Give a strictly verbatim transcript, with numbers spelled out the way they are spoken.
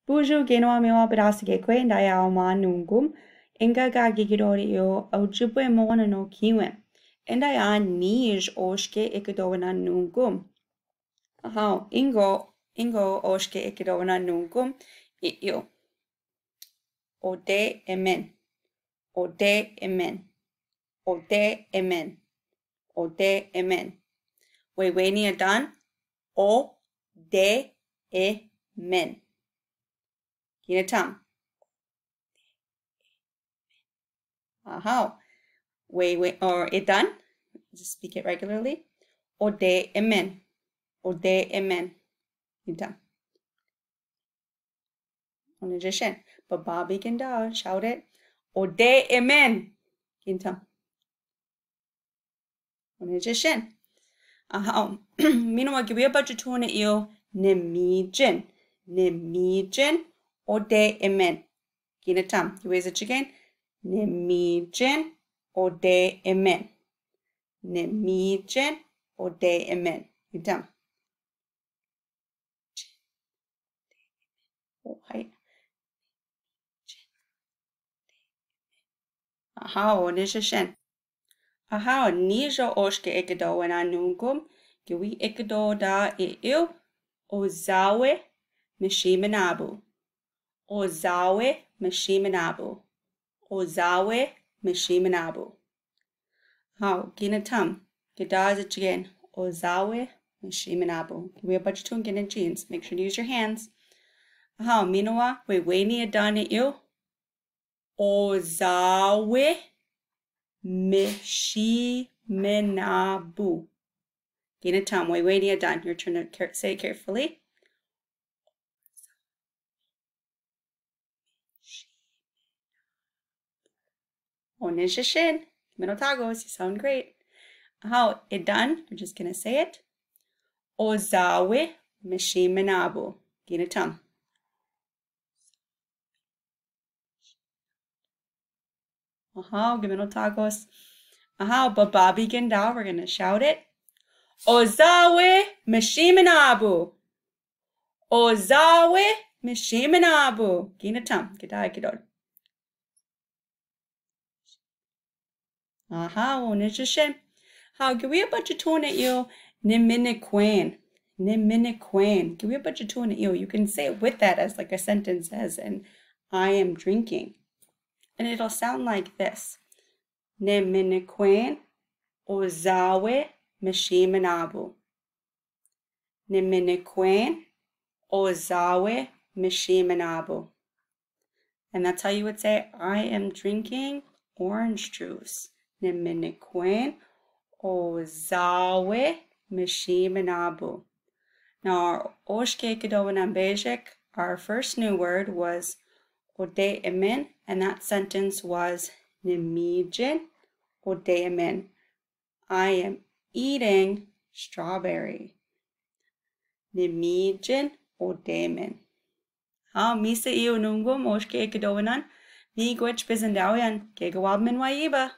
Bonjour, kinawa, miwa, padasike kwe, ndaia aoma nungum. Enga ka kikidori io, au jibwe mowana no kiwen. Endaia nij oske ekedowena nungum. Ahao, ingo, ingo oske ekedowena nungum. I io. Ode emen. Ode emen. Ode emen. Ode emen. Wewenia dan. Ode emen. Gina tam. Ahao. Wewe, or edan. Just speak it regularly. Ode emen. Ode emen. Gina tam. Onejashen. But Bobby can do, shout it. Ode emen. Gina tam. Onejashen. Ahao. Mino wa, kiwia pachutune io, nemijen. Nemijen, ode emen. Gina tam. Kiwia sa chicken. Nemijen, ode emen. Nemijen, ode emen. Gina tam. Oh, hai. Ahao, onejashen. Ahao, nij oske ekedowena nungum, kiwi ekedoda i io, ozawe, meshimenabu. Ozawe, meshimenabu. Ozawe, meshimenabu. Ahao, gina tam. Kidaza chicken. Ozawe, meshimenabu. Kiwia pachutune gina jeans. Make sure to use your hands. Ahao, mino wa, wewenia dan i io. Ozawe, meshimenabu. Gina tam, wewenia dan. Your turn to care-, say it carefully. Onejashen. Middle tagos, you sound great. Ahao, edan, we're just gonna say it. Ozawe, meshimenabu. Gina tam. Ahao, gina tam. Ahao, but Bobby Gandal, we're gonna shout it. Ozawe, meshimenabu. Ozawe, meshimenabu. Gina tam, gida gidol. Ahao, onejashen. Ahao, kiwia pachutune io, nemenekwen. Nemenekwen. Kiwia pachutune io. You can say it with that as, like, a sentence as in, "I am drinking." And it'll sound like this. Nemenekwen, ozawe, meshimenabu. Nemenekwen, ozawe, meshimenabu. And that's how you would say, "I am drinking orange juice." Nemenekwen, ozawe, meshimenabu. Now, our oske kedowe nan bejek, our first new word was ode emen, and that sentence was nemijen ode emen. I am eating strawberry. Nemijen ode emen. Ahao, misa i o nungum oske kedowe nan. Miigwech pisan daw yan. Ke gawab men wa iba.